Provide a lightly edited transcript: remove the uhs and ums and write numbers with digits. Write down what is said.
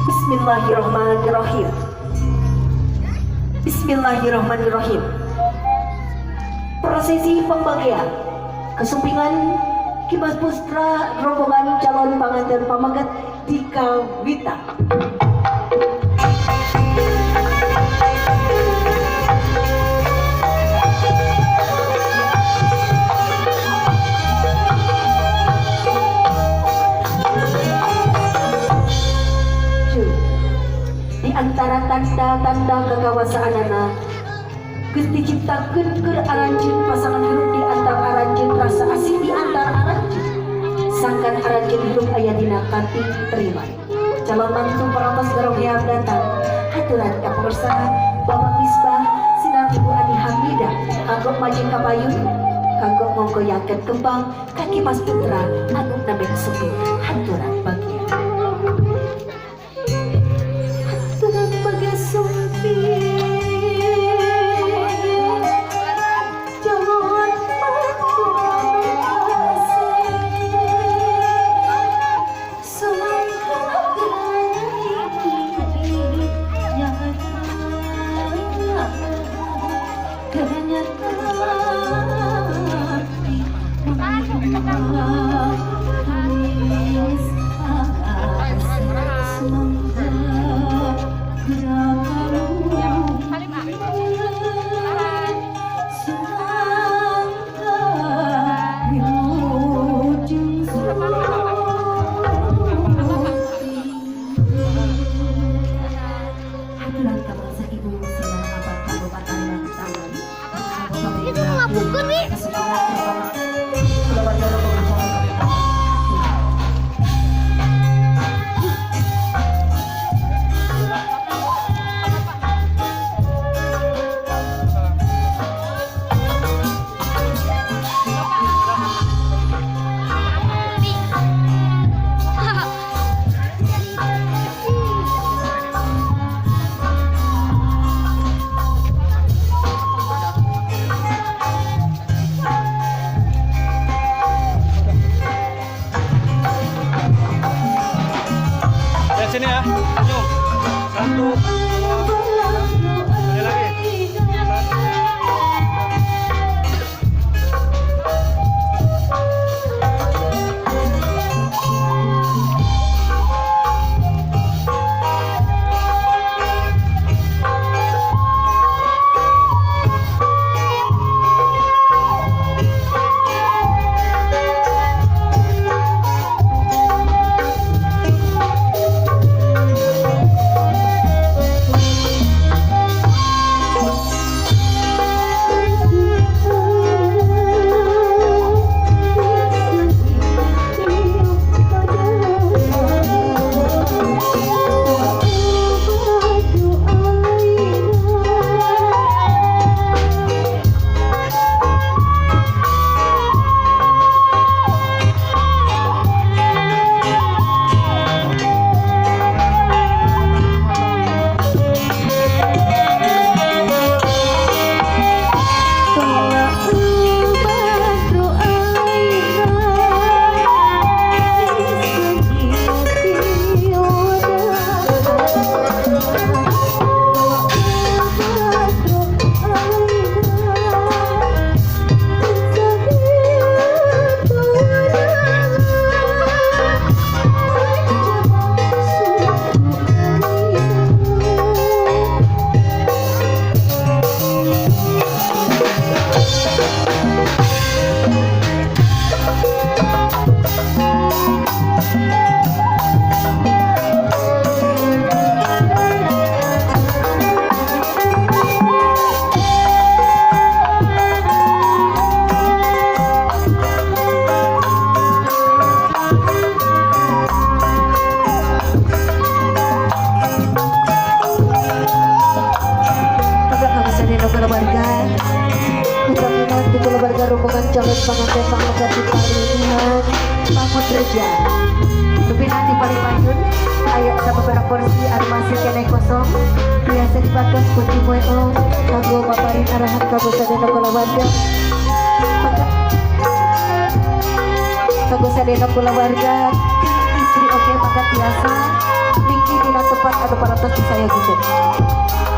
Bismillahirrahmanirrahim. Bismillahirrahmanirrahim. Prosesi pembagian kesumpingan Ki Mas Putra rombongan calon panganten pameget dikawita. Di antara tanda-tanda kekawasaanana geus diciptakeun keur aranjeun pasangan hirup di antara aranjeun rasa asih di antara aranjeun sangkan aranjeun hirup aya dina kating terima. Calon mantu parantos garohea datang, haturan ka pemirsa Bapak Misbah sinareng Ibu Ani Hamidah kanggo majeng kapayun kanggo ngongkoyakeun kembang ka Ki Mas Putra anu nembe sumping. Haturan bagia, haturan bagia sumping calon mantu asih sumangga nyata kenyataan tulis sumangga. Sumangga wilujeng sumping. Haturan ka bangsa ibu sinareng abah kanggo pataliman tangan. Itu ngabukeun wi. Keluarga rombongan calon panganten. Lihat sini ya, senyum. Satu, dua, sekali lagi. Satu. Keluarga ucapan di keluarga rombongan calon pengantin pameget di Palihan Pamutreja. Pimpinan di Palipayun aya sababaraha kursi anu masih keneh kosong biasa dipakai kunci moeo kanggo maparin arahan kanggo sadaya kulawarga. Kanggo sadaya kulawarga istri oke mangga tiasa ningki dina. anu parantos disayogikeun.